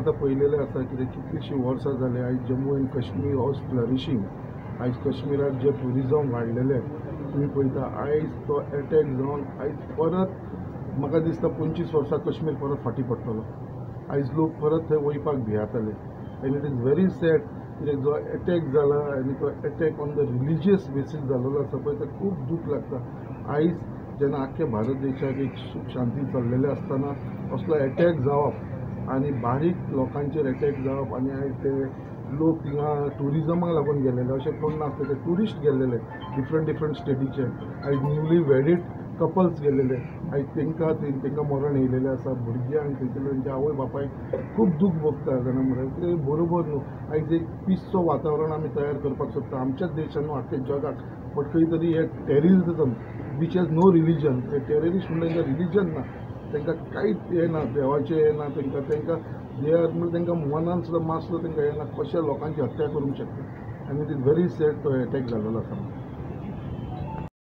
आतां पळयलेलें आसा कितें कितलींशीं वर्सां जालीं आयज Jammu and Kashmir was flourishing. आयज कश्मीराक जें ट्युरिजम वाडलेलें तुमी पळयता, आयज तो एटॅक जावन आयज परत म्हाका दिसता 25 वर्सां कश्मीर परत फाटीं पडटलो. आयज लोक परत थंय वयपाक भियेताले and it is very sad कित्याक जो एटॅक जाला आनी तो attack on the religious basis जालेलो आसा पळय, ते खूब दूख लागता. आयज जेन्ना आख्खे भारत देशाक एक सूख शांती चल्लेलें आसतना असलो एटॅक जावप आनी बारीक लोकांचेर एटॅक जावप आनी आयज ते लोक थिंगा ट्युरिजमाक लागून गेलेले, अशें कोण नासले, ते ट्युरिस्ट गेल्लेले डिफरंट डिफरंट स्टेटीचे. आयज न्यूली वेडीड कपल्स गेल्लेले, आयज तेंकां मरण येयलेलें आसा. भुरग्यांक थंयसर तेंच्या आवय बापायक खूब दूख भोगता जाणा मरे, ते बरोबर न्हू. आयज एक पिसचो वातावरण आमी तयार करपाक सोदता आमच्याच देशान न्हू आख्ख्या जगाक. बट खंय तरी हे terrorism which has no religion, हे टेररिस्ट म्हणल्यार तेंकां रिलीजन ना, तांकां कांयच हें ना, देवाचें हें ना तांकां, तांकां they are म्हणल्यार तांकां मनान सुद्दां मात सुद्दां तांकां हें ना कशें लोकांची हत्या करूंक शकता. आनी it is very sad तो एटॅक जाल्लो आसा.